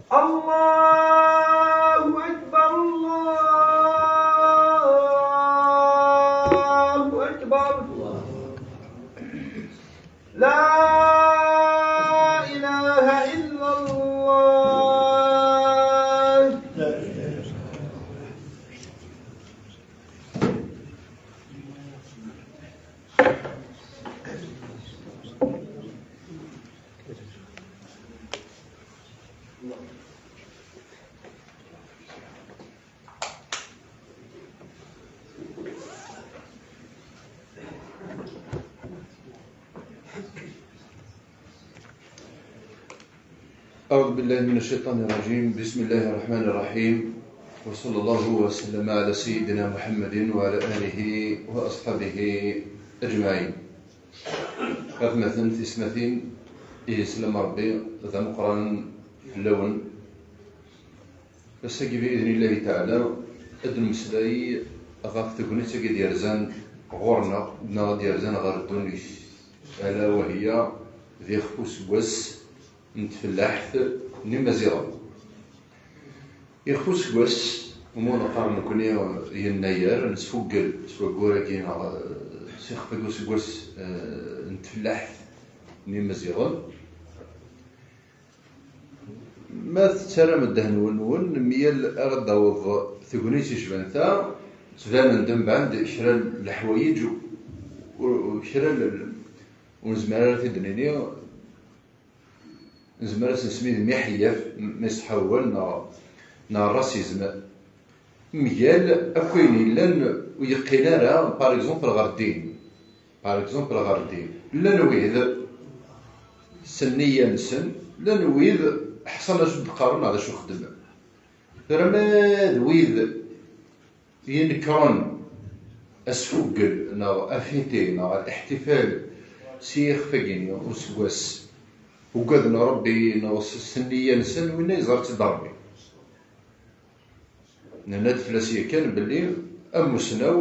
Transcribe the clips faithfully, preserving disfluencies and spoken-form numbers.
الله أكبر، الله أكبر. لا إله إلا الله. أعوذ بالله من الشيطان الرجيم. بسم الله الرحمن الرحيم. وصلى الله وسلم على سيدنا محمد وعلى آله وأصحابه أجمعين. Atmaten, tismatin, ihi sslam Ṛebbi d ameqqran fell-awen. Ass-agi, bi idnillahi taɛala, ad d-nemmeslay ɣef tegnit-agi d-yerzan ɣur-neɣ, neɣ ad d-yerzan ɣer ddunit, ala wahiya d ixef useggas n tfellaḥt n Imaziɣen. Ixef useggas, umi neqqar nekkni yennayer, nesfugel s waggur-agi, neɣ, eh, s ixef-agi useggas, eh, n tfellaḥt n Imaziɣen. Ma tettarram ddehn-nwen, mi yal ara d-taweḍ tegnit yecban ta, ttbanen-d mbeɛd kra n leḥwayeǧ, u, u kra n, ur nezmir ara ad t-id-nini, nezmer ad s-nsemmi d miḥyaf, ma iṣeḥḥa wawal, neɣ, neɣ racisme. Mgal akk ayen yellan ur yeqqin ara, par exemple, ɣer ddin. Par exemple, ɣer ddin. Llan wid s nniya-nsen, llan wid ḥṣan acu d-qqaren neɣ d acu xeddmen. Tura ma d wid yenekren asfuggel neɣ afiti neɣ aliḥtifal s yixef-agi n useggas, ugaden Ṛebbi neɣ s, s nniya-nsen, winna yeẓra-tt-id Ṛebbi. Nenna-d fell-as yakan belli amusnaw,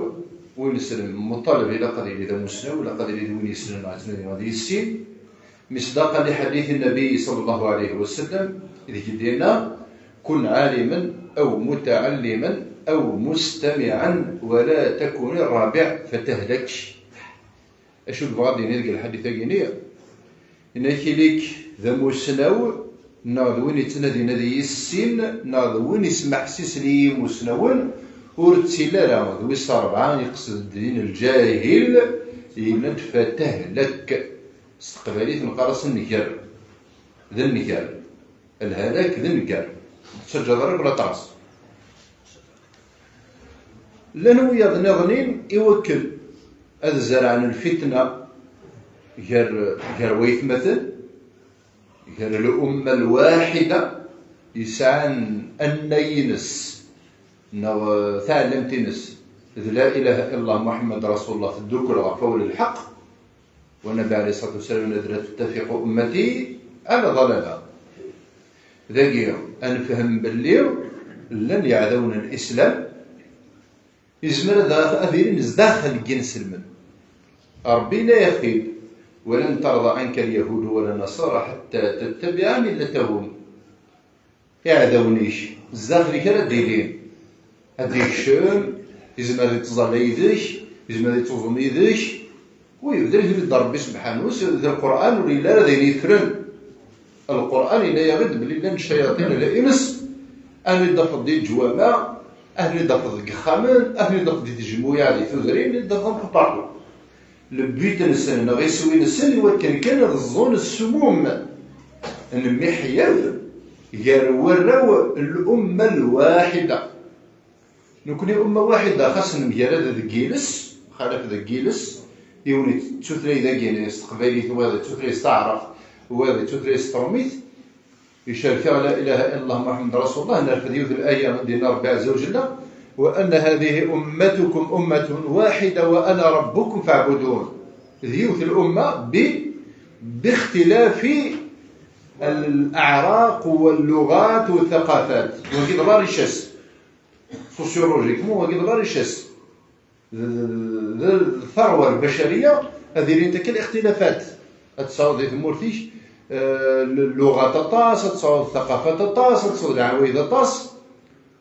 win yessnen, muṭaleb ilaq ad yili d amusnaw, ilaq ad yili d win yessnen ad yettnadi ad yissin, مصداقا لحديث النبي صلى الله عليه وسلم, i deg d-yenna: كن عالما أو متعلما أو مستمعا ولا تكن الرابع فتهلك. Acu yebɣa ad d-yini deg lḥadit-agi-nni? Yenna-k, ili-k d amusnaw, neɣ d win yettnadin ad yissin, neɣ d win yesmeḥsisen i yimusnawen, ur ttili ara d wis ṛebɛa, yeqsed din lǧahil, yenna-d: "Fatahlak." S teqbaylit neqqar-as nnger. D nnger. Lhalak d nnger. Ur tettaǧǧaḍ ara akk laṭas. Llan wiyaḍ nniḍen i wakken ad zerɛen lfitna gar, gar waytmaten, gar l'umma lwaḥida yesɛan annay-ines neɣ taɛellamt-ines d la ilaha illallah Muḥemmed Rasulullah, teddukel ɣef wawal lḥeqq. Wa Nnabi ɛalayhi ṣṣalatu wassalam yenna-d: "La tettafiqu ummati ɛala ḍalala." Dagi, ad nefhem belli llan yeɛdawen n Lislam, yezmer ad, ad ilin zdaxel n yinselmen. Ṛebbi yenna-yaɣ-t-id: "Wa lan tarḍa ɛanka lyahudu wa la nnaṣara ḥatta tattabiɛa millatahum." Iɛdawen-ik, zdaxel-ik ara d-ilin. Ad d-ikcem, yezmer ad ittẓalla yid-k, yezmer ad ittuẓum yid-k. Wi, d ayen i d Ṛebbi subḥanu, s, d Lqur'an ur yelli ara d ayen yeffren. Lqur'an yenna-yaɣ-d belli llan ccayaṭin ala ines, aten-id-tafeḍ di leǧwameɛ, aten-id-tafeḍ deg yexxamen, aten-id-tafeḍ di tejmuɛin, di tudrin, aten-id-tafeḍ partout. Le but-nsen neɣ iswi-nsen i wakken kan ad ẓẓun ssumum n miḥyaf gar warraw n l'umma lwaḥida. Nekni umma waḥida, xas nemgarad deg yiles, xalaf deg yiles, yiwen d tutlayt dagi s teqbaylit, wayeḍ d tutlayt s taɛrabt, wayeḍ d tutlayt s trumit, Icerk-aɣ la ilaha illallah Muḥemmed Rasulullah, nerfed yiwet n laya i d-yenna Ṛebbi ɛezza wa jalla: "Wa anna hadihi ummatukum ummatan waḥida wa ana ṛebbukum faɛbudun." D yiwet n lumma bi, bi ixtilafi al-aɛraq wa lluɣat wa ttaqafat. Wagi d la richesse. Sociologiquement, wagi d la richesse. D, d, d, d taṛwa lbacariya ad ilint akka lixtilafat. Ad tesɛuḍ di tmurt-ik eh, lluɣat aṭas, ad tesɛuḍ ttaqafat aṭas, ad tesɛuḍ lɛawayed aṭas,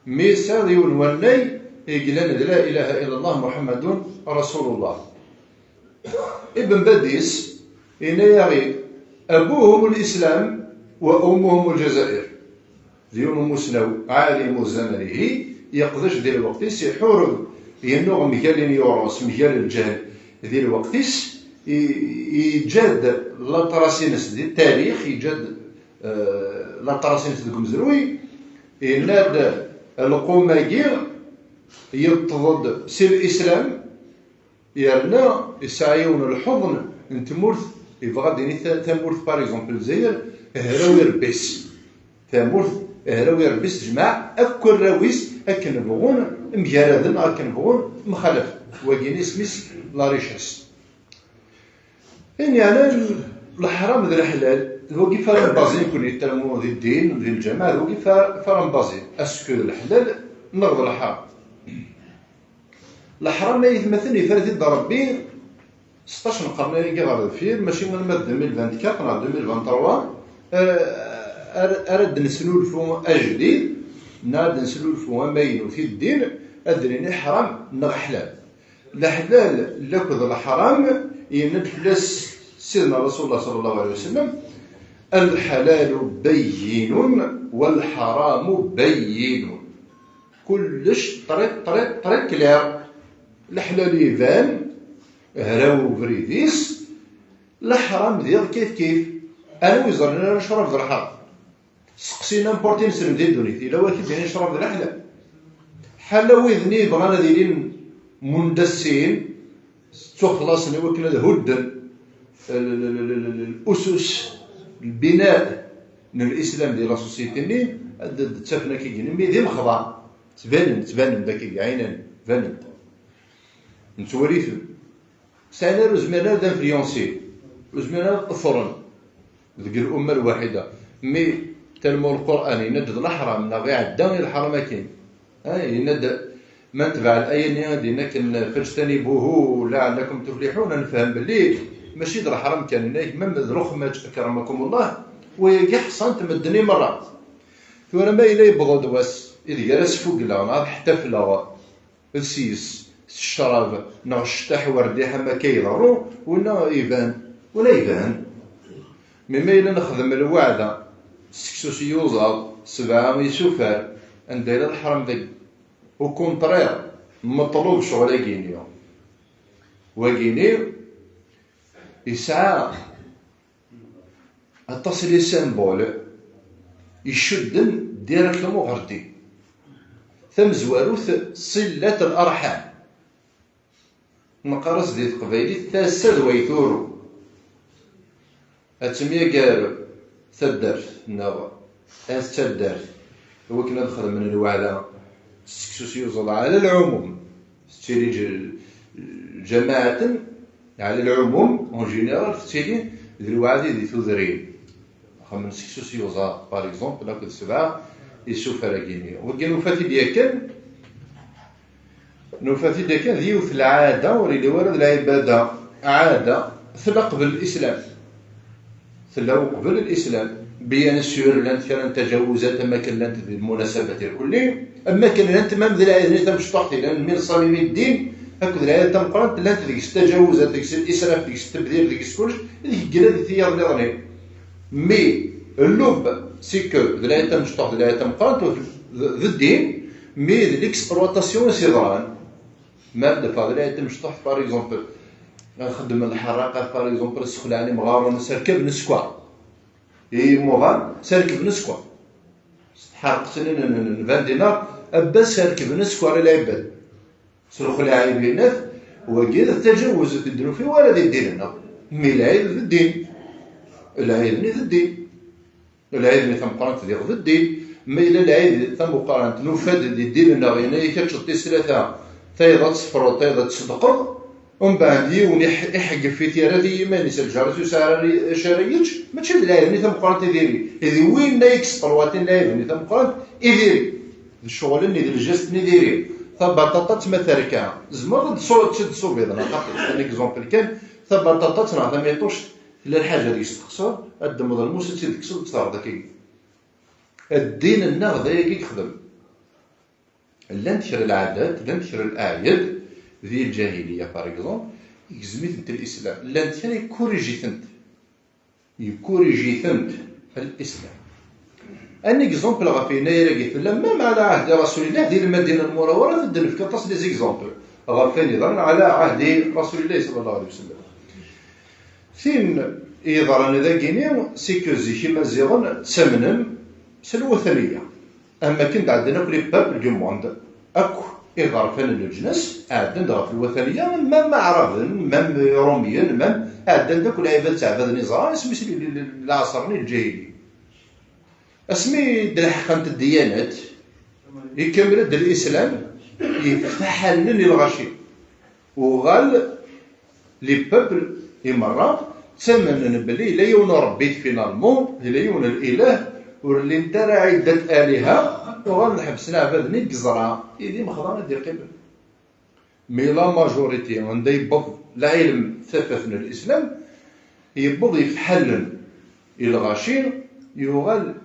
mi tesɛiḍ yiwen wannay i yellan d la ilaha illallah Muḥemmadun Rasulullah. Ibn Badis yenna-yaɣ-id: "Abuhum l-Islam wa ummuhum l-Jazair." D yiwen umusnaw ɛalim u zamanihi, yeqdec di lweqt-is, iḥureb, yennuɣ mgal inyurans, mgal lǧehl di lweqt-is, i- yeǧǧa-d laṭras-ines di tarix, yeǧǧa-d, eh, laṭras-ines deg umezruy, yenna-d: "Lqum-agi yeṭṭeḍ-d si lislam, yerna yesɛa yiwen n lḥuḍn n tmurt." Yebɣa ad d-yini ta- tamurt, par exemple, Lezzayer, hraw irebbi-s. Tamurt, hraw irebbi-s, tejmeɛ akk arraw-is akken bɣun mgaraden, akken bɣun mxalafen. Wagini isem-is la richesse. Ayen yeɛnan leḥram d leḥlal, d wagi f ara nbaẓi nekni, ttarmu di ddin, di lǧameɛ, d wagi f ara nbaẓi. Est-ce que d leḥlal neɣ d leḥram? Leḥram, ay atmaten, yefra-t-id Ṛebbi seṭṭac n qqarn-agi ɣer deffir, mačči alamma d deux mille vingt-quatre neɣ deux mille vingt-trois, eh, ar- ara d-nesnulfu ajdid, neɣ ad d-nesnulfu amaynut i ddin, ad d-nini ḥram neɣ ḥlal. Leḥlal akked leḥram, yenna-d fell-as Sidna Rasulullah sallallahu alayhi wa sallam: "Al-ḥalalu bayyinun, wal-ḥaramu bayyinun." Kullec très, très, très clair. Leḥlal iban, hraw ubrid-is, leḥram diɣ kif kif. Anwa ur yeẓrin ara ccrab d leḥram? Seqsi n'importe ineslem di ddunit, yella win ak-id-yinin ccrab d leḥlal. Ḥala wid-nni yebɣan ad ilin mundasin, ttuxlaṣen i wakken ad hudden l- l- l- l- l- usus, lbina n lislam di la société-nni, ad d-ttafen akka gini, mi d imexḍa, ttbanen, ttbanen-d akka, ɛinan, banen-d. Nettwali-ten. Sɛin ara ur zmiren ara ad influenci, ur zmiren ara ad ḍefren deg l'umma lwaḥida. Mi talma Lqur'an yenna-d d leḥram, neɣ iɛedda i leḥram akin. Ha, yenna-d, ma netbeɛ laya-nni i d-yenna akken: "Fajtanibuhu la'allakum tuflihun", ad nefhem belli mačči d leḥram kan, yenna-ak même d luxmač, akramakumullah, wayagi ḥṣan-t medden i merra. Tura ma yella yewweḍ-d wass ideg ara sfugleɣ neɣ ad ḥtafleɣ s yis, s ccrab, neɣ cceṭṭaḥ werdiḥ am akka iḍerru, winna iban, winna iban. Mi ma yella nexdem lweɛda, seksu s iyuzaḍ, sebɛa isufar, anda yella leḥram dagi? Au contraire, meṭlub ccɣel-agi-ni. Wagini yesɛa aṭas n les symboles icudden directement ɣer ddin. Tamezwarut, صلة الأرحام. Neqqar-as di teqbaylit tasa d way turu. Ad temyagar taddart neɣ at taddart, i wakken ad xedmen lweɛda s seksu s yuẓaḍ ɛla lɛumum. Tettili ǧ- lǧamaɛat ɛla lɛumum, en général, tettili d lweɛda di tudrin. Xedmen seksu s yuẓaḍ, par exemple, akked sebɛa isufar-agi-nni. Wagi nufa-t-id yakan, nufa-t-id yakan d yiwet lɛada, ur yelli wara d lɛibada, ɛada tella qbel lislam. Tella uqbel lislam. Bien sûr, llant kra n tajawuzat am akken llant di lmunasabat irkelli, am akken llant même di lɛid-nni tamecṭuḥt, llan min ṣamimi ddin, akked lɛid tameqqrant, llant deg-s tajawuzat, deg-s lisraf, deg-s tebdir, deg-s kullec, deg yella di tiyaḍ nniḍen. Mi llub, c'est que d lɛid tamecṭuḥt, d lɛid tameqqrant, d- d- d ddin, mi d l'exploitation i s-yeḍran. Ma d-teffeɣ d lɛid tamecṭuḥt, par exemple, xeddmen lḥerraqa, par exemple, ssexlaɛen imɣaren s rrkab n sskeṛ. I imuḍan s rrkab n sskeṛ. S tḥerqet-nni n- n- n- nban dinna, abbas s rrkab n sskeṛ i lɛibad. S lexlaɛ i binat, wagi d tajawuz, ur t-id-nufi wara di ddin-nneɣ. Mi lɛid d ddin. Lɛid-nni d ddin. Lɛid-nni tameqqrant diɣ d ddin. Ma yella lɛid tameqqrant, nufa-d di ddin-nneɣ, yenna-yak ad teččeḍ tis tlata, tayeḍ ad tessefruḍ, tayeḍ ad tṣeddqeḍ, umbeɛd yiwen iḥ- iḥeggef i tirad i yiman-is, lǧar-is ur yesɛi ara acu ara yečč, mačči d lɛid-nni tameqqrant i diri. D winna i yesṭerwatin lɛid-nni tameqqrant i diri. D ccɣel-nni, d lǧest-nni diri. Tabaṭaṭat ma terka, tzemreḍ ad tsu- ad tt-id-tsubiḍ, neɣ xaṭi, un exemple kan, tabaṭaṭat neɣ tamiṭuct, Tella lḥaǧa deg-s txeṣṣer, ad d-temḍel lmus ad tt-id-tekkseḍ ad tt-terreḍ akkagi. Ddin-nneɣ d ayagi i yexdem. Llant kra lɛadat, llant kra laɛyad di lǧahiliya, par exemple, igzem-itent lislam. Llant kra yekkurij-itent. Yekkurij-itent lislam. Un exemple ɣef yennayer-agi tella, même ala ɛahdi Rasulillah di Lmadina Lmurawara, ad d-nefk aṭas n les exemples ɣef wayen yeḍran ala ɛahdi Rasulillah sallallahu alayhi wa sallam. Tin yeḍran dagini, c'est que zik imaziɣen ttamnen s lwataniya. Am wakken d-ɛeddan akk les peuples du monde, akk iɣerfan n leǧnas ɛeddan-d ɣef lwataniya, même Aɛraben, même Iṛumyen, même ɛeddan-d akk lɛibad ttɛebaden iẓra, asmi s l-, l-, l-, lɛaṣer-nni lǧahili. Asmi d-leḥqent ddiyanat, ikemmel-d lislam, yeftaḥ allen i lɣaci. Uɣal les peuples i merra ttamnen belli yella yiwen n Ṛebbi, finalement, yella yiwen n ilah, ur llint ara ɛiddat aliha, uɣalen ḥebsen aɛbad-nni deg yeẓra, i d imexḍa i d-yeqqimen. Mais la majorité, anda yewweḍ lɛilm tafat n lislam, yewweḍ yefḥalen i lɣaci, yuɣal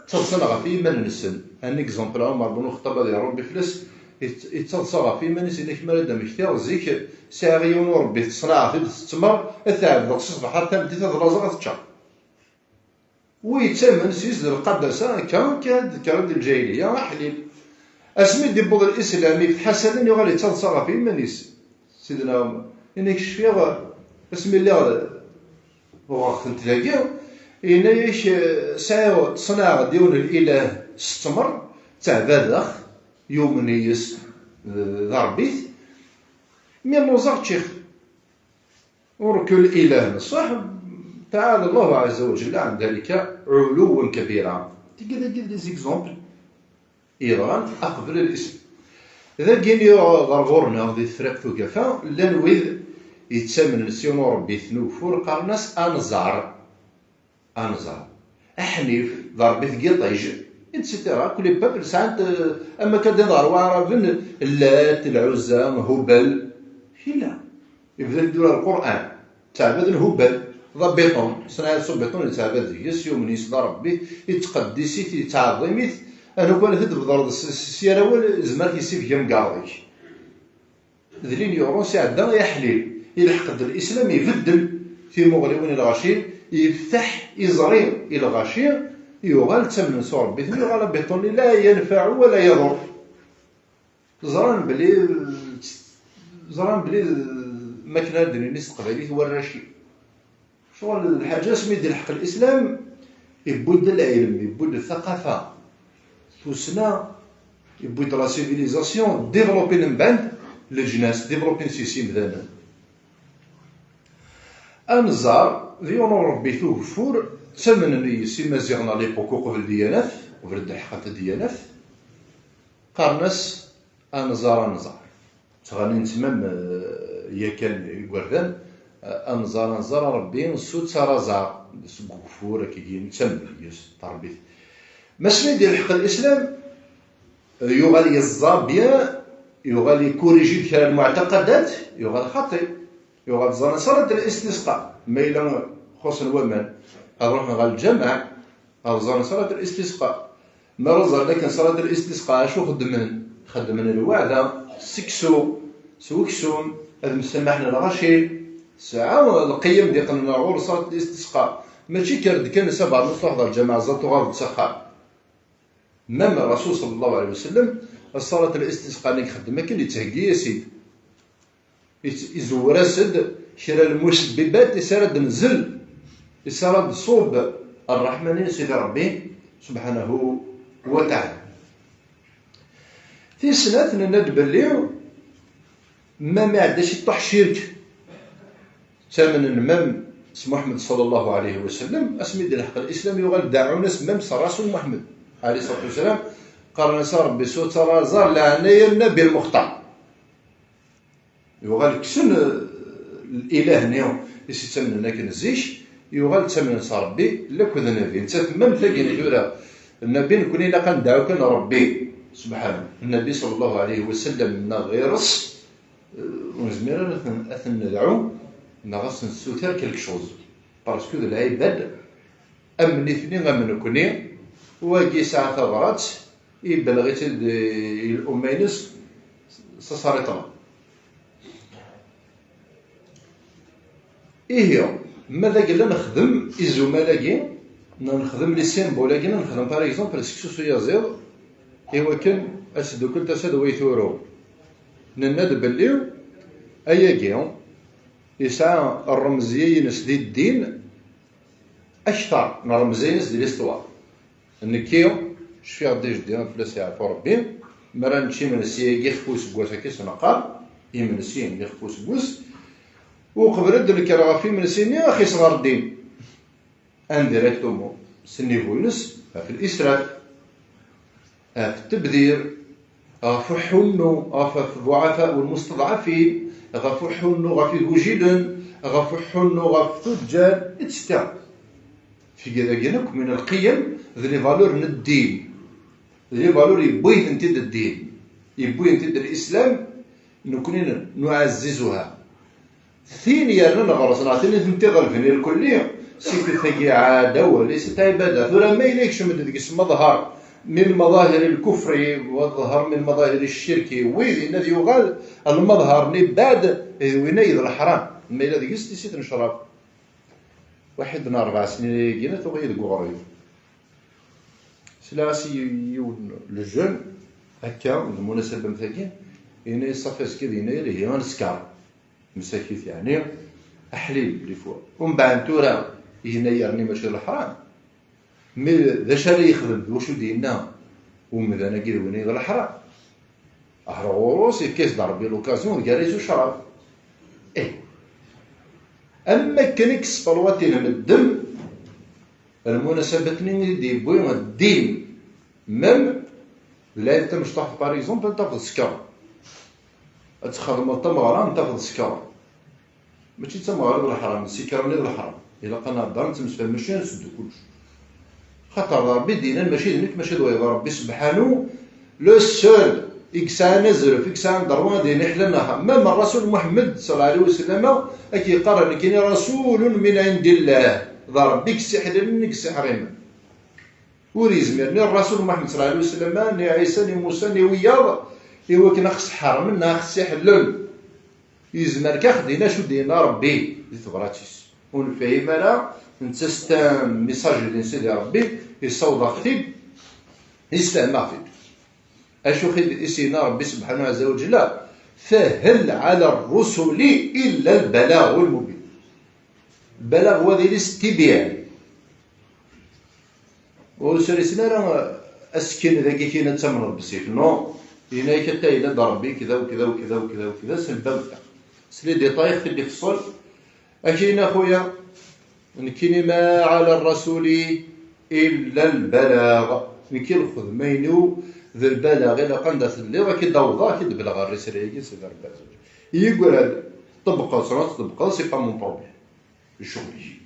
ttaḍsan ɣef yiman-nsen. Un exemple, Ɛumar ben Uxeṭṭab, ad iṛebbi fell-as, yett-, yettaḍsa ɣef yiman-is, yenna-k: "Mi ara d-mmektiɣ zik, sɛiɣ yiwen uṛebbi, teṣneɛ-it-id s ttmer, ad t-ɛebdeɣ si ṣṣbeḥ ar tameddit, ad laẓeɣ, ad t-ččeɣ." Wi yettamen s-is d lqadasa, akka, akka d-kkren di lǧahiliya, aḥlil. Asmi d-iwweḍ lislam, yefteḥ-as allen, yuɣal yettaḍsa ɣef yiman-is. Sidna Ɛumar, yenna-k: "Cfiɣ, asmi lliɣ uɣeɣ-tent dagi, yenna-yak, eh, sɛiɣ, ttṣenɛeɣ-d yiwen n ilah s ttmer, ttɛebadeɣ, yumen yis d, d Ṛebbi-t, mi lluẓeɣ ččiɣ." Ur kul ilah n ṣṣeḥ, taɛala Allahu ɛazza wa jalla ɛan dalika ɛuluwan kabira. Tigi dagi d les exemples yeḍran aqbel lislam. Dagini ɣer ɣur-neɣ di Tefriqt Ugafa, llan wid yettamnen s yiwen uṛebbi-t n ugeffur, qqaren-as Anẓar. Anẓar, Aḥnif, d Ṛebbi-t n yiṭij, et cetera. Akk les peuples sɛant, euh, am akka d ɣer Waɛraben, Llat, Lɛuzza, Hubal. Yella. Yebda-d tura Lqur'an. Ttɛebaden Hubal. D abiṭun. Ṣenɛen s ubiṭun, yettɛabad deg-s, yumen yis d Ṛebbi, yettqeddis-it, yettɛeḍḍim-it. Anu kan ad t-id-tbedreḍ s, s, s yal awal, yezmer ad t-yessibeg amgerḍ-ik. D l'ignorance iɛedda i aḥlil. Ilḥeq-d lislam, ibeddel timuɣliwin i lɣaci, yefteḥ iẓri i lɣaci, yuɣal ttamnen s uṛebbi-ten, yuɣal abiṭun-nni la yanfeɛ wa la yaḍur. Ẓran belli, ẓran belli, makken ara d-nini s teqbaylit, warraci. Ccɣel d lḥaǧa, asmi d-ilḥeq lislam, yewwi-d lɛilm, yewwi-d ttaqafa, tussna, yewwi-d la civilisation, développé-n mbeɛd leǧnas, développé-n s yis imdanen. Anẓar, d yiwen uṛebbi-t n ugeffur, ttamnen yis imaziɣen à l'époque uqbel ddiyanat, uqbel d-ḥeqent ddiyanat, qqaren-as Anẓar, Anẓar. Ttɣanin-tt même, euh, yakan igerdan, euh, Anẓar, Anẓar a Ṛebbi, sut ara aẓar seg ugeffur, akkagi, netta n Ṛebbi-t. Masmi d-ilḥeq lislam, euh, yuɣal yeẓẓa bien, yuɣal yekkuriji-d kra n lmuɛtaqadat, yuɣal xaṭi. Yuɣal ẓẓan ṣalat listisqa, ma yella xuṣṣen waman, ad ruḥen ɣer lǧameɛ, ad ẓẓan ṣalat listisqa. Mi ara ẓren akken ṣalat listisqa, acu xeddmen? Xeddmen lweɛda, seksu s weksum, ad msamaḥen lɣaci. Sɛa lqiyam d-iqqnen ar ɣur ṣalat listisqa. Mačči kker-d kan s abeṛnus, truḥeḍ ɣer lǧameɛ, ẓẓa, tuɣaleḍ-d s axxam. Même Rasul sallallahu alayhi wa sallam, ṣalat listisqa-nni i ixeddem akken, yettheggi-yas-id. Iz-, izewwer-as-d kra n lmusebbibat i s ara d-nzel, i s ara d-ṣub ṛṛeḥma-nni n Sidi Ṛebbi subḥanahu wa taɛala. Tis snat, nenna-d belli ma mi ɛedda ciṭṭaḥ ccirk, ttamnen même s Muḥemmed sallallahu alayhi wa sallam, asmi d-ilḥeq lislam yuɣal deɛɛun-as même s Rasul Muḥemmed alayhi ṣṣalatu wa ssalam, qqaren-as: "A Ṛebbi, sut ara aẓar, leɛnaya n Nnabi lmuxtar." Yuɣal kksen, eh, ilah-nni i s-ittamnen akken zik, yuɣal ttamnen s Ṛebbi, lakk d Nnabi. Nettat même tagi n tura, Nnabi, nekkni ilaq ad nedɛu kan Ṛebbi, subḥanahu. Nnabi sallallahu alayhi wa sallam neɣ ɣir-s, eh, ur nezmir ara ad ten-, ad ten-nedɛu, neɣ ad s-nessuter quelque chose. Parce que d lɛibad am nitni am nekni, wagi yesɛa tabrat, ibelleɣ-itt-id i luma-ines s asariṭel. Ihi, ma d agella nexdem izumal-agi, neɣ nexdem les symboles-agi, neɣ nexdem par exemple seksu s uyaziḍ, i wakken ad teddukel tasa d way turu. Nenna-d belli ayagi yesɛa rremziya-ines di ddin akteṛ n rremziya-ines di l'histoire. Nekki, cfiɣ-d i jeddi, fell-as yeɛfu Rebbi, mi ara nečč imensi-agi ixef useggas akka i s-neqqar, imensi-nni ixef useggas, uqbel ad d-nekker ɣef imensi-nni, axis ɣer ddin. Indirectement, s nnivu-ines, ɣef l'israf, ɣef tebdir, ɣef uḥunnu, ɣef, ɣef ḍuɛafa wal musteḍɛafin, ɣef uḥunnu ɣef igujilen, ɣef uḥunnu ɣef tuǧǧal, et cetera. Tigi dagi akk min lqiyem d les valeurs n ddin. D les valeurs yewwi-tent-id ddin. Yewwi-tent-id l'islam, nekni nuɛezzizuha. Tin yernan ɣer-s, neɣ tin i tent-iɣelben irkelli, c'est que tagi ɛad awal-is n lɛibada. Tura ma yella yekcem-d deg-s meḍher min maḍahir lkufri, wa ḍher min maḍahir ccirki, wid yenna ad yuɣal lmeḍher n ibad d winna d leḥram. Ma yella deg-s tissit n ccrab. Waḥid n rebɛa snin ayagi, tuɣ-iyi deg uɣrib. Sliɣ-as i yiwen le jeune, akka, d lmunasaba am tagi, yenna-yi ṣafi azekka ad yenna-yi ihi ad nesker. Msakit, yeɛni aḥlil, des fois. Umbeɛd tura, yenna-yi yerni mačči d leḥram. Mais d acu ara yexdem, d wacu d-yenna umdan-agi d win d leḥram? Ar ɣur-s, yefka-as-d Rebbi l'occasion, deg ara yesɛu ccrab. Ih. Am wakken i yessefalwatin medden, lmunasabat-nni i d-yewwi ddin, même d lɛid tamecṭuḥt, par exemple, ad tafeḍ ssker. Ad txedmeḍ tameɣra, ad tafeḍ ssker. Mačči d tameɣra d leḥram, d ssikra-nni d leḥram. Ilaq ad nehder, nettemsefham, mačči ad nseddu kullec. Xaṭer d Rebbi i d-yennan, mačči d nekk, mačči d wayeḍ. Rebbi sebḥanu, le seul i yesɛan azref, i yesɛan ddṛwa ad yini ḥlal neɣ ḥaram. Même Rasul Muḥemmed, ṣalla Llahu ɛalayhi wa sallam, ad k-yeqqar nekkini rasulun min ɛindillah. D Rebbi i yessiḥlalen, i yessiḥrimen. Ur yezmir ni Rasul Muḥemmed, ṣalla Llahu ɛalayhi wa sallam, ni Ɛisa, ni Musa, ni wiyaḍ, i wakken ad ɣ-sḥermen neɣ ad ɣ-ssiḥellen. Yezmer kan ad ɣ-d-yini acu d-yenna Rebbi di tebrat-is. Ur nefhim ara, netta s message-nni n Sidi Rebbi, yessaweḍ-aɣ-t-id, yessefhem-aɣ-t-id. Acu i s-yenna Rebbi subḥanahu ɛazza wa ǧalla? Fahel ɛala ṛṛusuli illa lbalaɣul mubin. Lbalaɣ wa d iles tibiɛi. Ur srisen ara asekkin dagi kan ad tamneḍ bessif, non. Yenna-yak akka yella-d Rebbi kda u kda u kda u kda u kda, s lbab ta. S les détails i ɣ-t-id-ifeṣṣel. Akin a xuya, nekkini ma ɛala ṛṛasuli illa lbalaɣ. Nekki lxedma-inu d lbalaɣ, ilaq anda telliḍ ad k-id-awḍeɣ, ad k-id-belɣeɣ ɣer lesra-agi, Sidi Rebbi Ɛazza wa Ǧal. Yeggra-d, ṭebbqeḍ, tura ur tṭebbqeḍ, c'est pas mon problème. D ccɣel-ik.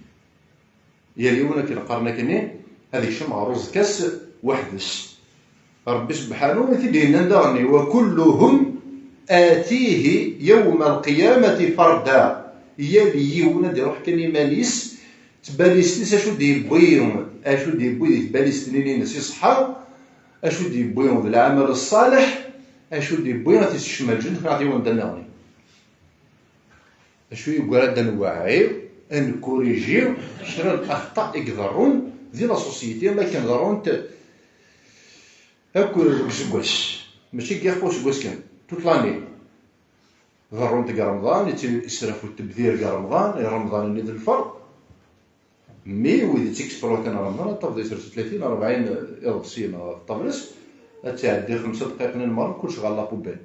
Yal yiwen akken qqaren akkenni, ad ikcem ɣer uẓekka-s weḥd-s. Rebbi sebḥanu i t-id-yennan daɣen, wa kulluhum atihi yawma lqiyamati farda. Yal yiwen ad iruḥ kan iman-is, tbalizt-is acu d-yewwi, acu d-yewwi di tbalizt-nni-ines iṣeḥḥa, acu d-yewwi d leɛmal ṣṣaleḥ, acu d-yewwi ad t-isekcem ɣer lǧennet neɣ ad t-iwan d annaɣni. Acu yeggra ad nwaɛi, ad nkuriji kra n axṭa i iḍerrun di la société, am akken ḍerrunt akk deg useggas, mačči deg yixef useggas kan, toute l'année. Ḍerrunt deg Remḍan, yettili-d israf u tebdir deg Remḍan, i Remḍan-nni d lferḍ. Mi wid yettexploitin Remḍan, ad tafeḍ isers tlatin, rebɛin iḍebsiyen ɣef ṭṭabla-s, ad tɛeddi xemsa dqayeq n lmeɣreb, kullec ɣer la poubelle.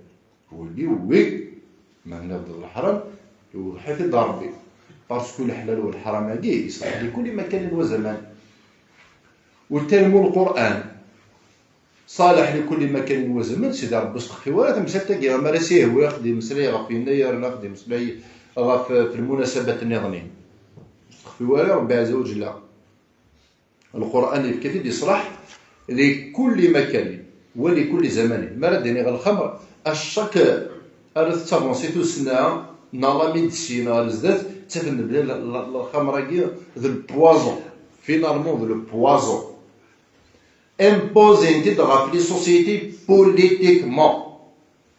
Wagi, wagi, ma tenniḍ-d d leḥram, iwḍeḥ-it-id Rebbi. Parce que leḥlal u leḥram-agi, iṣleḥ di kulli makan wa zaman. U talmu Lqur'an, ṣaleḥ di kulli makan wa zaman, Sidi Rebbi ur s-texfi wara tamsalt-agi, mi ara s-ihwi, ad d-yemmeslay ɣef yennayer, ad d-yemmeslay ɣef, ɣef lmunasabat nniḍen. Ur s-texfi wara Rebbi Ɛazza wa Ǧella. Lqur'an yefka-t-id iṣleḥ di kulli makanin, wa di kulli zamanin. Mi ara d-iniɣ lxemr, à chaque ara tettavansi tussna, neɣ la médecine ɣer zdat, Ttafent-d belli la- la- lxamra-agi d le poison. Finalement, d le poison. Imposent-id ɣef les sociétés politiquement.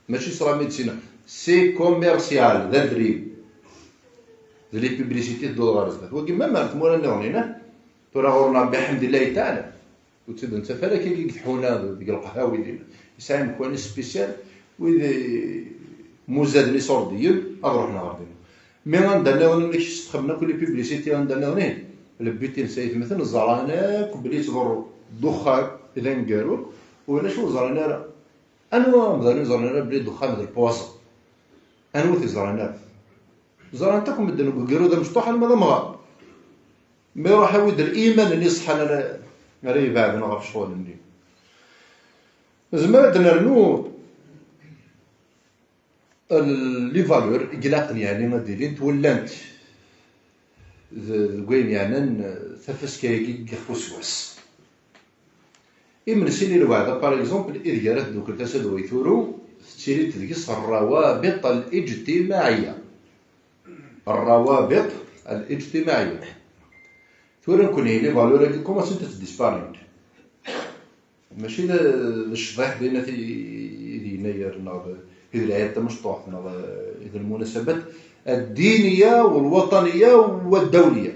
Mačči s la médecine. C'est commercial, d adrim. D les publicités tedduḍ ɣer zdat. Wagi même ar tmura nniḍen, tura ɣur-neɣ biḥemdillahi taɛala. Ur tt-id-nettaf ara akka deg tḥuna, deg lqehwa, wid yesɛa imekwan spécial, wid muzaden isurdiyen, ad ruḥen ɣer din. Mi anda nniḍen i k-stxedmen akk les publicités anda nniḍen, le but-ines ay atmaten, ẓran akk belli yettḍurru ddexxan d aneggaru, ulac ur ẓran ara. Anwa amdan ur ẓran ara belli ddexxan d le poison? Anwa ur t-iẓran ara? Ẓran-t akk medden deg ugerruj amecṭuḥ alma d amɣar. Mi iruḥ awi-d liman-nni ṣeḥḥan ara, ara ibeɛden ɣef ccɣel-nni. Nezmer ad d-nernu les valeurs i ilaqen, yeɛni ad d-ilint wallant d- deg wayen yeɛnan tafaska-agi deg yixef useggas. Imensi n lweɛda, par exemple, ideg ara tdukkel tasa d way turu, tettili-d deg-s rawabit al-ijtimaɛiyya. Rawabit al-ijtimaɛiyya. Tura nekkni, les valeurs-agi, commencent ad disparaître. Mačči d d ccḍiḥ d ayen i d-yenna yer, neɣ d d lɛid tamecṭuḥt, neɣ d lmunasabat ad-diniya u lwaṭaniya u ad-dawliya.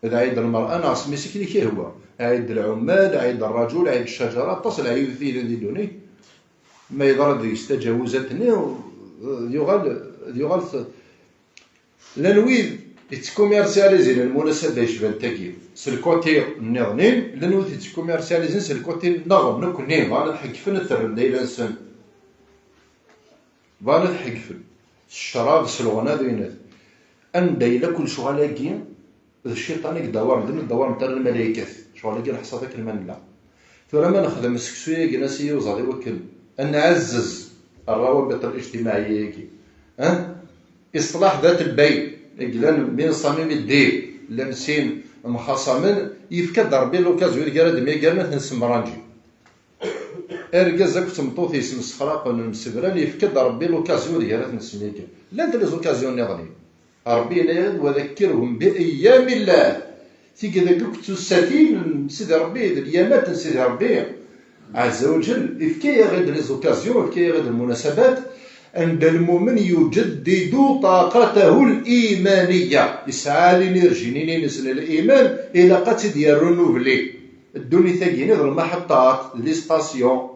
D ɛid lmer'a neɣ s mi s-ikli k-ihwa. Ɛid lɛummal, ɛid rrajul, ɛid ccajara, aṭas n leɛyud i yellan di ddunit. Ma yeḍra deg-s tajawuzat-nni, d yuɣal, d yuɣal t- Llan wid yettkumirsyalizin lmunasaba yecban tagi s lkuti nniḍen, llan wid yettkumirsyalizin s lkuti nneɣ nekkni, bɣan ad ḥeggfen ad t-rren d ayla-nsen. Bɣan ad ḥeggfen s ccrab, s leɣna d winat. Anda yella kul lecɣal-agi, d cciṭan i yeddawaren, d ur ddawaren ara lmalaykat. Lecɣal-agi neḥṣa-t akken ma nella. Tura ma nexdem seksu-agi n ass-agi uẓad i wakken ad nɛezzez rrawabit lijtimaɛiyya-agi, ah, iṣlaḥ dat lbayn, i yellan min ṣamim ddin, llan sin mxaṣamen, yefka-d Ṛebbi l'occasion ideg ara d-myagaren ad ten-ssemranǧin. Argaz akked tmeṭṭut-is msexraqen, msebran, yefka-d Ṛebbi l'occasion ideg ara ten-ssemyagaren. Llant les occasions nniḍen. Ṛebbi yenna-yaɣ-d: "Wa dhakkirhum bi ayyamillah." Tigad-agi akked tussatin n Sidi Ṛebbi, d lyamat n Sidi Ṛebbi ɛezza wa jell, ifka-yaɣ-id les occasions, ifka-yaɣ-id lmunasabat, anda lmumen yujaddidu ṭaqatahu l-imaniyya, yesɛa l'énergie-nni-ines n liman, ilaq ad tt-id-yerr renouvelée. Ddunit-agi-nni d lmaḥeṭṭat, d les stations.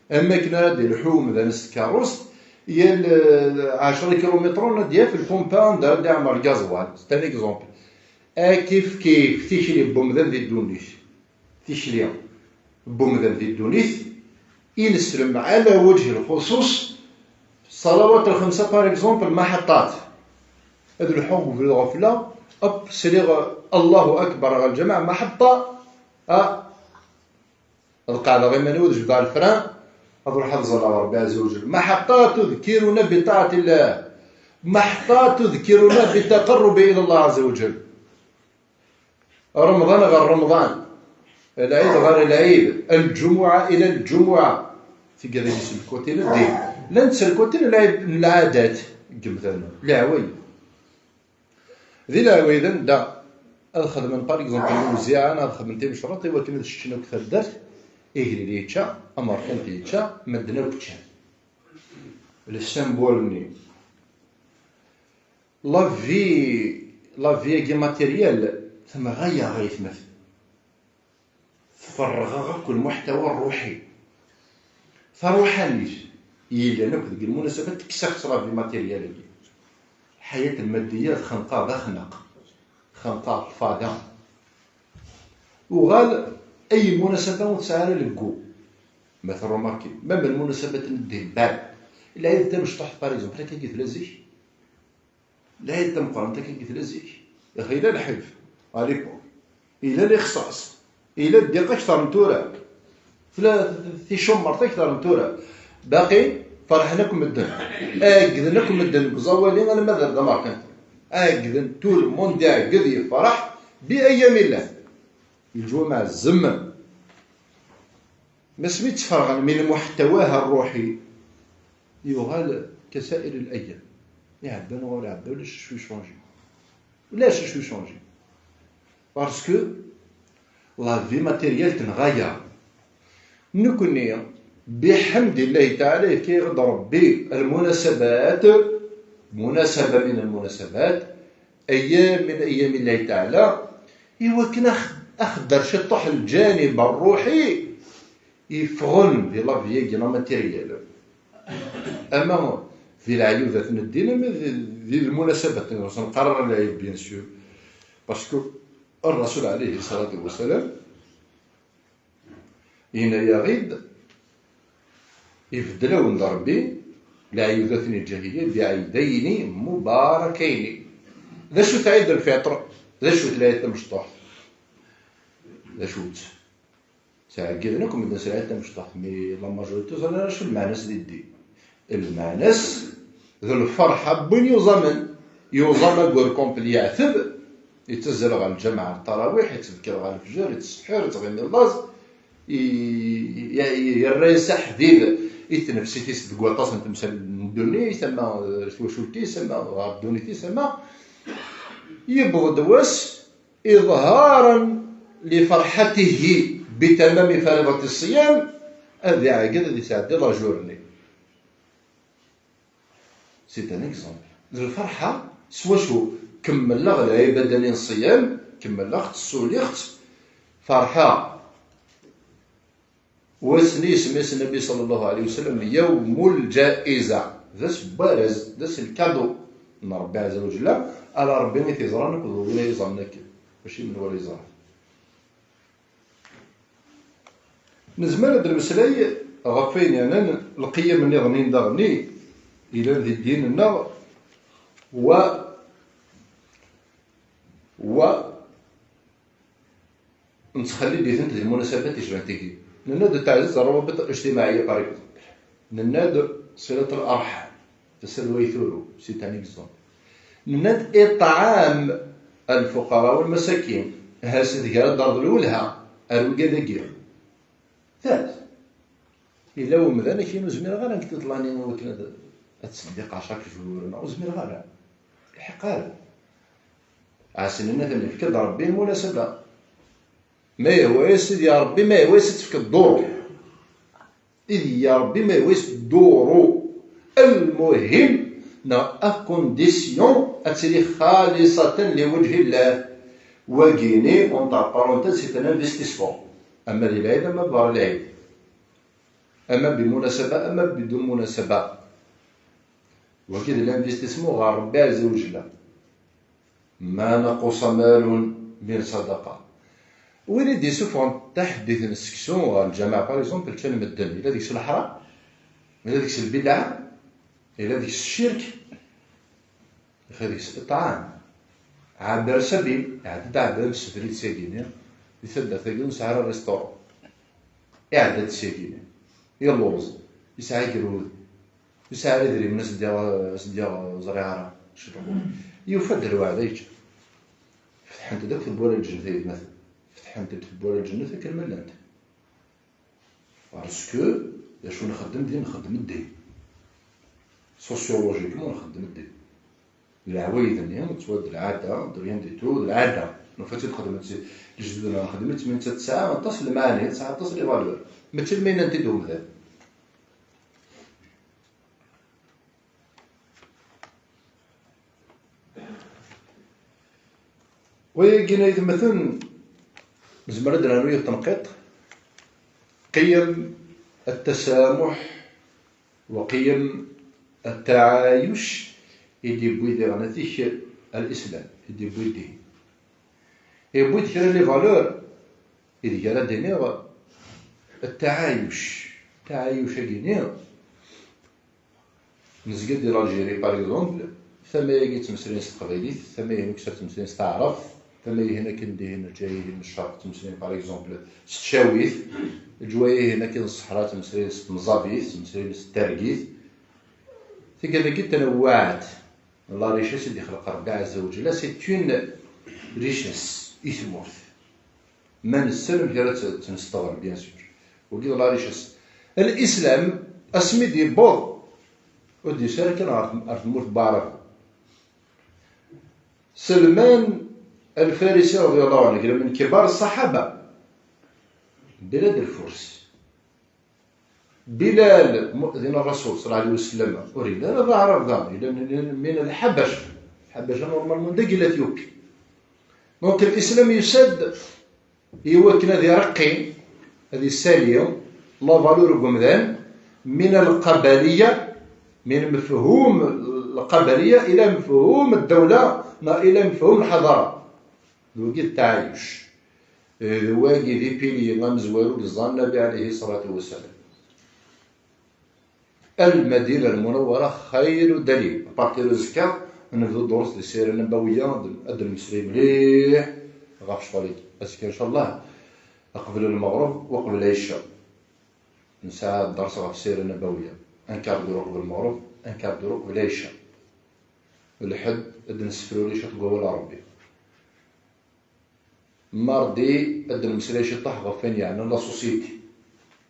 Am wakken ara d-ilḥu umdan s tkeṛṛust, yal, eh, ɛecra kilumitṛen ad d-yaf lpumpa anda ara d-iɛmer gaẓwal. C'est un exemple. Akif kif tikli n wemdan di ddunit. Tikli n wemdan di ddunit, i neslem ɛla wajhi lxuṣuṣ, ṣṣalawat lxemsa, par exemple, maḥeṭṭat. Ad lḥuɣ deg ubrid ɣefla, hop, sliɣ Allahu akbar ɣer lǧameɛ, maḥeṭṭa, ah, ad qeɛdeɣ iman-iw, ad jebdeɣ lefran, ad ruḥeɣ ad ẓalleɣ Ṛebbi ɛezza wa jell. Maḥeṭṭa tudkiruna bi ṭaɛatillah. Maḥeṭṭa tudkiruna bi taqarrubi ila Allah ɛezza wa jell. Remḍan ɣer Remḍan, lɛid ɣer lɛid, lǧumuɛa ila lǧumuɛa. Tigad-agi s lkutin n ddin, llant s lkutin n lɛib-, n lɛadat, deg yemdanen, leɛwayed. Di leɛwayed anda ad xedmen, par exemple, lewziɛa, neɣ ad xedmen timecreḍt i wakken ad ččen akk taddart, igellil yečča, amerkanti yečča, medden akk ččan. Le symbole-nni. La vie, la vie-agi matérielle, temɣa-yaɣ, ay atmaten. Tferreɣ-aɣ akk lmuḥtawa ṛṛuḥi. Taṛuḥanit yellan akk deg lmunasabat tekkes-aɣ-tt la vie matérielle-agi. Lḥayat lmaddiya txenq-aɣ d axneq, txenq-aɣ lfada. Uɣal ay lmunasaba ur tesɛi ara le goût. Ma terrumarki, même lmunasabat n ddin, bad. Lɛid tamecṭuḥt, par exemple, akka i tella zik. Lɛid tameqqrant akka i tella zik. Ixila lḥif, à l'époque. Ila lixṣaṣ. Ila ddiq akteṛ n tura. Tella ticummeṛt akteṛ n tura. Baqi ferḥen akk medden. Ɛeggden akk medden deg uẓawali alamma d, d amerkanti. Ɛeggden, tout le monde iɛegged, yefreḥ bi ayyam illan. Leǧwameɛ zemmen. Asmi ttferɣen min muḥtawaha ṛṛuḥi, yuɣal ka sair l'ayyam. Iɛebban ɣur iɛebban, ulac acu yechanji. Ulac acu yechanji. Parce que la vie matérielle tenɣa-yaɣ. Nekkni, biḥemdillahi taɛala, yefka-yaɣ-d Rebbi lmunasabat, munasaba min lmunasabat, ayyam min ayyam illahi taɛala, i wakken ax-, axedder ciṭṭuḥ lǧanib ṛṛuḥi yeffɣen di la vie-agi la matérielle. Ama di leɛyudat n ddin, ama di, di lmunasabat n ur s-neqqar ara lɛid, bien sûr. Parce que Ṛṛasul ɛalayhi ṣṣalatu wassalam yenna-yaɣ-id, ibeddel-awen-d Ṛebbi leɛyudat n lǧahiliya biɛidayni mubarakayni. D acu-t Ɛid Lfiṭr? D acu-t lɛid tamecṭuḥt? D acu-tt? Ttɛeggiden akk medden s lɛid tamecṭuḥt, mais la majorité ur ẓrin ara acu lmeɛna-s di ddin. Lmeɛna-s d lferḥ n win yuẓamen. Yuẓam agerkum belli yeɛteb, yettazzal ɣer lǧameɛ ɣer ttarawiḥ, yettbekkir ɣer lefjer, yettseḥḥir, yettɣimi laẓ, i-, i-, i-, yerra-yas aḥdid i tnefsit-is deg waṭas n temsal n ddunit, ama ɣer twacult-is, ama ɣer ddunit-is, ama yewweḍ-d wass إظهارا لفرحته بتمام فريضة الصيام, ad iɛeggeḍ ad isɛeddi la journée. C'est un exemple. D lferḥa s wacu kemmleɣ lɛibada-nni n ṣṣiyam, kemmleɣ-tt, ssuliɣ-tt, ferḥeɣ. Wass-nni isemma-yas Nnbi ṣalla Llahu ɛalayhi wa sallam yawmul ǧaiza, d ass n warraz, d ass n lkadu n Ṛebbi ɛazza wa ǧalla, ala Ṛebbi i t-iẓran akked win ay iẓran akken, mačči menwala yeẓran. Nezmer ad d-nemmeslay ɣef wayen yeɛnan lqiyam nniḍen daɣen yellan di ddin-nneɣ, wa, wa nettxellid-itent di lmunasabat icban tigi. Nenna-d تعزيز الروابط الاجتماعية, par exemple. Nenna-d صلة الأرحام, tasalwa i turu, c'est un exemple. Nenna-d إطعام الفقراء والمساكين, ha-s tger-d ɣer d lwelha, ar wigad-agi. Tat. Yella wemdan akin ur zmireɣ ara nekk tiṭ-nni wakken ad, ad ttseddiqeɣ chaque jour, neɣ ur zmireɣ ara. Lḥiq ara. Ɛasen-nni ad nefk-d Ṛebbi lmunasaba. Ma yehwa-yas Sidi Ṛebbi, ma yehwa-yas ad tefk dduru. Sidi Ṛebbi, ma yehwa-yas dduru. Lmuhim, neɣ à condition ad tili xaliṣatan li wajhi Llah. Wagini, entre parenthèses, c'est un investissement. Ama di lɛid, ama berra lɛid. Ama bimunasaba, ama bidun munasaba. Wagi d l'investissement ɣer Ṛebbi ɛazza wa jalla. Ma naquṣa malun min ṣadaqa. Win i d-yessufɣen taḥeddit n seksu ɣer lǧameɛ, par exemple, ččan medden, yella deg-s leḥram, yella deg-s lbidɛa, yella deg-s ccirk, yella deg-s ṭṭɛam. Ɛabir sabil, iɛedda-d ɛabir s ubrid syagi-nni, di taddart-agi ur nesɛi ara restaurant. Iɛedda-d syagi-nni, yelluẓ, yesɛa agrud, yesɛa ara idrimen, as-d-yaɣ, as-d-yaɣ, ẓriɣ ara, ciṭuḥ. Yufa-d lweɛda yečča. Fetḥent-d akk tewwura n lǧennet, ay atmaten. Fetḥent-d tewwura n lǧennet akken ma llant. Parce que d acu nxeddem din, nxeddem ddin. Sociologiquement nxeddem ddin. D leɛwayed-nni, nettwad d lɛada, d rien du tout, d lɛada. Nufa-tt-id xedmen-tt lejdud-nneɣ, xedmen-tt mi netta tesɛa aṭas n lmeɛani, tesɛa aṭas n les valeurs. Mačči lmi nnan-t-id umdan. Wayagi ay atmaten, nezmer ad d-nernu yiwet tenqiḍt, qiyam at-tasamuḥ wa qiyam at-taɛayuc i d-yewwi diɣen atik al-Islam, i d-yewwi ddin. Yewwi-d kra n les valeurs ideg ara d-iniɣ at-taɛayuc. Taɛayuc-agi-nni, nezga di l'Algérie, par exemple, tama-agi ttmeslayen s teqbaylit, tama-ihin akk ttmeslayen s taɛrabt, tama-ihin akken dihin, lǧiha-ihin n ccerq ttmeslayen, par exemple, s tcawit, leǧwaya-ihin akken n ṣṣeḥra ttmeslayen s temẓabit, ttmeslayen s targit. Tigad-agi tanewwaɛt, la richesse i d-ixleq Rebbi ɛazza wa jalla, c'est une richesse i tmurt. Ma nessen amek ara tt-, tt-nesteɣl, bien sûr. Wagi d la richesse. L'islam, asmi d-yewweḍ, ur d-yusi ara kan ɣer tm-, ɣer tmurt n Waɛrab. Selman Al-Farisi radiyallahu anhu, kra min kibar ṣṣaḥaba. Bilal Al-Furs. Bilal, mu'dhin Rasul sallallahu alayhi wa sallam, ur yelli ara d Aɛrab da, yella min, min Lḥabac. Lḥabac normalement d Éthiopie. Donc l'islam yusa-d i wakken ad ireqqi, ad isali la valeur n umdan, min lqabaliya, min mefhum lqabaliya ila mefhum ddawla, neɣ ila mefhum lḥadara. D wagi d taɛayuc. D wagi d ipili amezwaru i yeẓẓa Nnabi alayhi ṣṣalatu wassalam. Lmadina Lmunawwara xayru dalil. Apartir uzekka, nebdu ddurus di Ssira Nnabawiya, ad d-, ad d-nemmeslay mliḥ ɣef ccɣel-agi. Azekka, ncallah, qbel lmeɣreb u qbel lɛica, nesɛa dders ɣef Ssira Nnabawiya. Un quart d'heure qbel lmeɣreb, un quart d'heure qbel lɛica. Lḥedd, ad d-nessefru ciṭ n wawal n Ṛebbi. Mardi, ad d-nemmeslay ciṭṭaḥ ɣef wayen yeɛnan la société.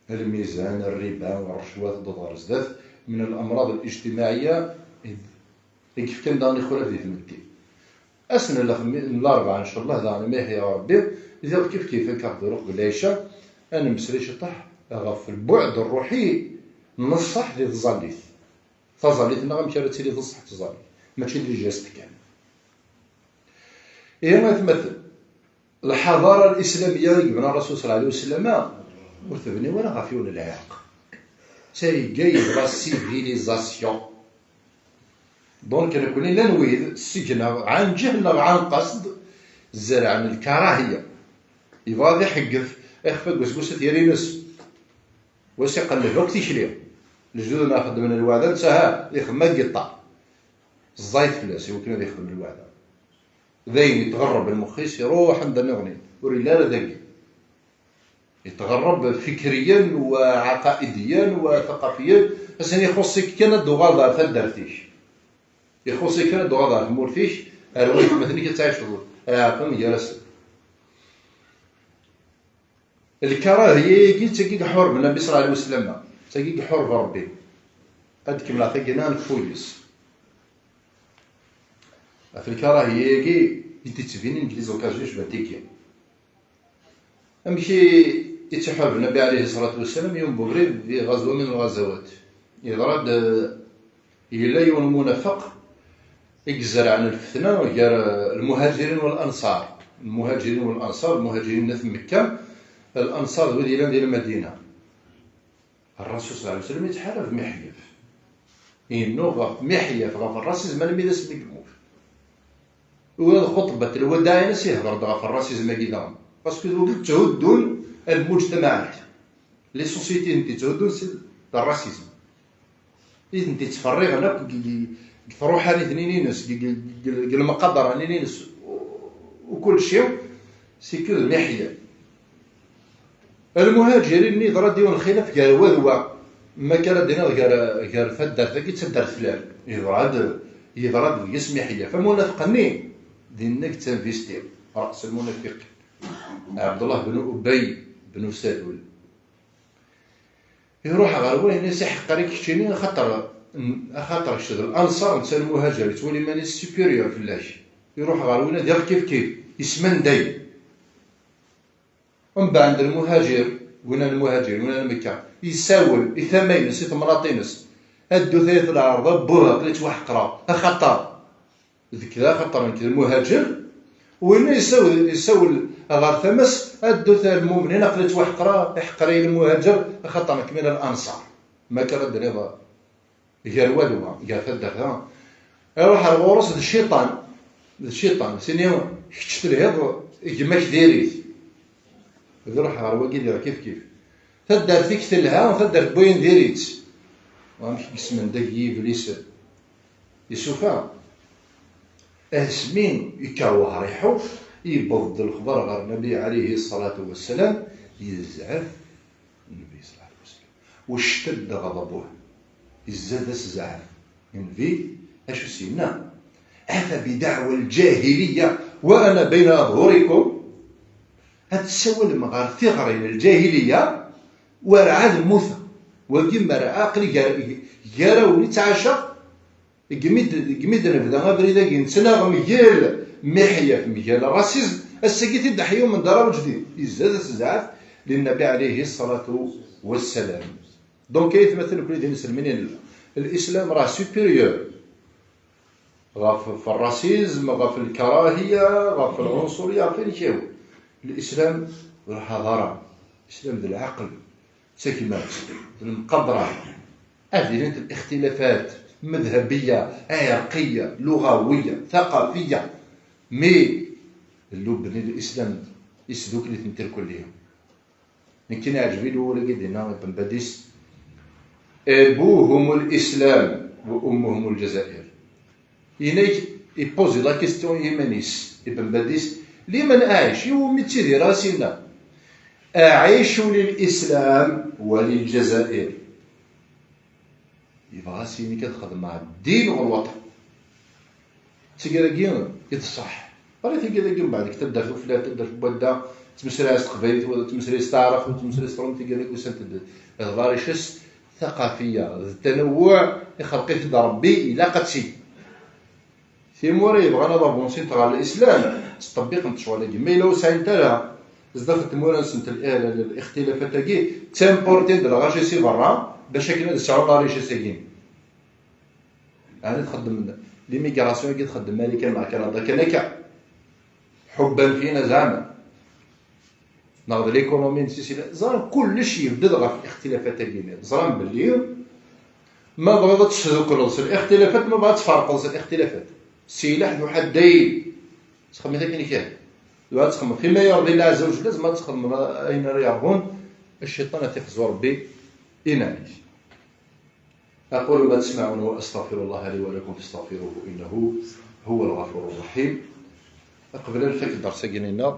Lmizan, rriba, rrecwat, ddud ɣer zdat, min al-amrad al-ijtimaɛiyya i d-, i yefkan daɣen ixulaf di tmetti. Ass n lexmi-, n larebɛa, ncallah, daɣen, ma yeḥya Ṛebbi, diɣ kif kif akka ɣef duruq belɛica, ad nemmeslay ciṭṭaḥ ɣef lbuɛd ṛṛuḥi n ṣṣeḥ di tẓallit. Taẓallit-nneɣ amek ara tili d ṣṣeḥ tẓallit, mačči d les gestes kan. Ihi, atmaten, lḥadara lislamiyya i yebna Rasul sallallahu alayhi wa sallam ur tebni wara ɣef yiwen n lɛirq. D tayegga yebɣa civilisation. Donc, nekkni llan wid seg-neɣ, ɛan ǧehl neɣ ɛan qasd, zerɛen lkarahiya. Yebɣa ad iḥeggef ixef aggus-ggus at yiri-ines. Wass iqelleb akk tikli. Lejdud-nneɣ xeddmen lweɛda, netta ha, ixdem agiṭar. Ẓẓayet fell-as i wakken ad ixdem lweɛda. D ayen itɣerreb lmex-is, iruḥ anda nniḍen, ur yelli ara dagi. Itɣerreb fikriyan wa ɛaqaidiyan wa thaqafiyan, asen ixuṣ-ik kan ad d-tuɣaleḍ ɣer taddart-ik. Ixuṣ-ik kan ad d-tuɣaleḍ ɣer tmurt-ik, ar waytmaten-ik ad tɛiceḍ aɛaqen gar-asen. Lkarahiya-agi d tagi i iḥureb Nnabi sallallahu alayhi wa sallam, d tagi i iḥureb Ṛebbi. Ad kemmleɣ tagi-nni n Fuyes. Ɣef lkarahiya-agi i d-ittbinin deg les occasions yecban tigi. Amek i, i tt-iḥareb Nnabi alayhi ṣṣalatu wassalam, yiwen n ubrid di ɣazwa min lɣazawat? Yeḍra-d, eh, yella yiwen n munafeq i izerɛen lfetna gar, eh, lmuhaǧirin wal anṣar. Lmuhaǧirin wal anṣar, lmuhaǧirin n at Mekka, al anṣar d wid yellan di Lmadina. Ṛṛasul sallallahu alayhi wa sallam yettḥarab Miḥyaf. Yennuɣ ɣef Miḥyaf, ɣef ṛṛasizm, almi d asmi yemmut. Ula d xutbat lwadaɛ-ines ihder-d ɣef ṛṛasizm-agi daɣen. Parce que d wigi yetthuddun lmujtamaɛat. Les sociétés i tent-yetthuddun s, d ṛṛasizm. I tent-yettferriɣen akk deg, deg, deg truḥanit-nni-ines, deg, deg, deg, deg lemqadra-nni-ines, u, u kulci, c'est que d Miḥyaf. Lmuhaǧirin-nni, yeḍra-d yiwen n lxilaf gar wa d wa, ma akka ara d-iniɣ gar, gar taddart-agi d taddart flan. Yeḍra-d, yeḍra-d deg-s Miḥyaf. Amunafeq-nni, dinna i yettinvisti, ṛa's lmunafiqin, Ɛebdullah ben Ubay ben Salul. Iruḥ ɣer wayen i s-iḥeqqer i keččini, axaṭer, axaṭer kečč d lanṣar, netta lmuhaǧir, yettwali iman-is supérieur fell-ak. Iruḥ ɣer winna diɣ kif kif, yesmenday. Mbeɛd lmuhaǧir, winna lmuhaǧir, winna n Mekka, yessawel i tama-ines, i temnaḍt-ines. A ddut ay at lɛerb, abbuh, aql-i ttwaḥeqreɣ, axaṭer. Deg da, axaṭer nekk d lmuhaǧir, winna yessawel, yessawel ɣer tama-s, a ddut a lmumnin, aql-i ttwaḥeqreɣ, iḥeqer-iyi lmuhaǧir, axaṭer nekk min al anṣar. Ma akka ara d-tiniḍ gar wa d wa, gar taddart-a, iruḥ ar ɣur-s d cciṭan, d cciṭan, tini kečč telhiḍ, gma-k diri-t. Iruḥ ɣer wagi diɣ kif kif. Taddart-ik telha, taddart n wayen diri-tt. Wamek i yesmendag yiblisen. Isufa, asmi yekker wehriḥu, yewweḍ-d lexbar ɣer Nnabi alayhi ṣṣalatu wassalam, yezɛef Nnabi ṣṣalatu wassalam. واشتد غضبه. Yezza-d asezzɛaf. Nnabi, acu s-yenna? أفبدعوى الجاهلية وأنا بين أظهركم؟ Ad tessawalem ɣer tiɣri n lǧahiliya, werɛad mmuteɣ. Wagi mara aql-i gar, gar-awen i ttɛacaɣ, deg mi d, deg mi d-nebda abrid-agi, nettnaɣ mgal Miḥyaf mgal racisme, ass-agi tiddeḥ yumen d ara ujdid, izad asezɛaf linnabi ɛlihi ṣṣalatu wassalam. Donc, ay atmaten nekkni d inselmin, lislam rah supérieur ɣef, ɣef racisme, ɣef lkarahiya, ɣef lɛunṣuriya, ɣef ayen akk. Lislam d lḥadara, lislam d lɛaqel, d tagmat, d lemqadra. Ad ilint lixtilafat madhabiya, ɛirqiya, luɣawiya, thaqafiya, mais lubni n lislam isdukkel-itent irkelli. Nekkini iɛǧeb-iyi wawal-agi d-yenna Ibn Badis: أبوهم الإسلام وأمهم الجزائر. Yenna-k, ipozi la question i yiman-is, Ibn Badis: لمن أعيش؟ Iwumi ttidireɣ a s-inna: أعيش للإسلام وللجزائر. Yebɣa a s-yini kan xedmeɣ ddin ɣer waṭan. D tigara-agi i d ṣṣeḥ. Ɣer tigara-agi mbeɛd deg taddart uflan, taddart n wadda, ttmeslayen s teqbaylit, wadda ttmeslayen s taɛrabt, ttmeslayen s tṛumit, tigara-agi usant-d d la richesse thaqafiya, d tanawuɛ, ixleq-it-id Ṛebbi, ilaq ad tt-id. Timura yebɣan ad avancint ɣer lislam, ttṭebbiqent ccɣel-agi. Ma yella ur sɛint ara, zdat n tmura-nsent l-, l-, l-, lixtilafat-agi, ttimportin-d lɣaci si berra, bac akken ad sɛun la richesse-agi. Ɛni txeddem l'immigration-agi, txeddem Marikan neɣ Kanada kan akka? Ḥubban fina zeɛma? Neɣ d l'économie n Sicile? Ẓran kullec yebded ɣef lixtilafat-agi-nni. Ẓran belli ma tebɣiḍ ad tesdukleḍ s lixtilafat, ma tebɣiḍ ad tferqeḍ s lixtilafat, ssilaḥ d uḥadday. Ttxemmim akken kan. Tebɣiḍ ad txedmeḍ fima yurḍi Allah azza wa jalla, tzemreḍ ad txedmeḍ ayen ara yeṛḍun cciṭan, ad t-ixzu Ṛebbi i yiman-is. أقول ما تسمعون وأستغفر الله لي ولكم فاستغفروه إنه هو الغفور الرحيم. Qbel ad nfak dders-agi-nneɣ,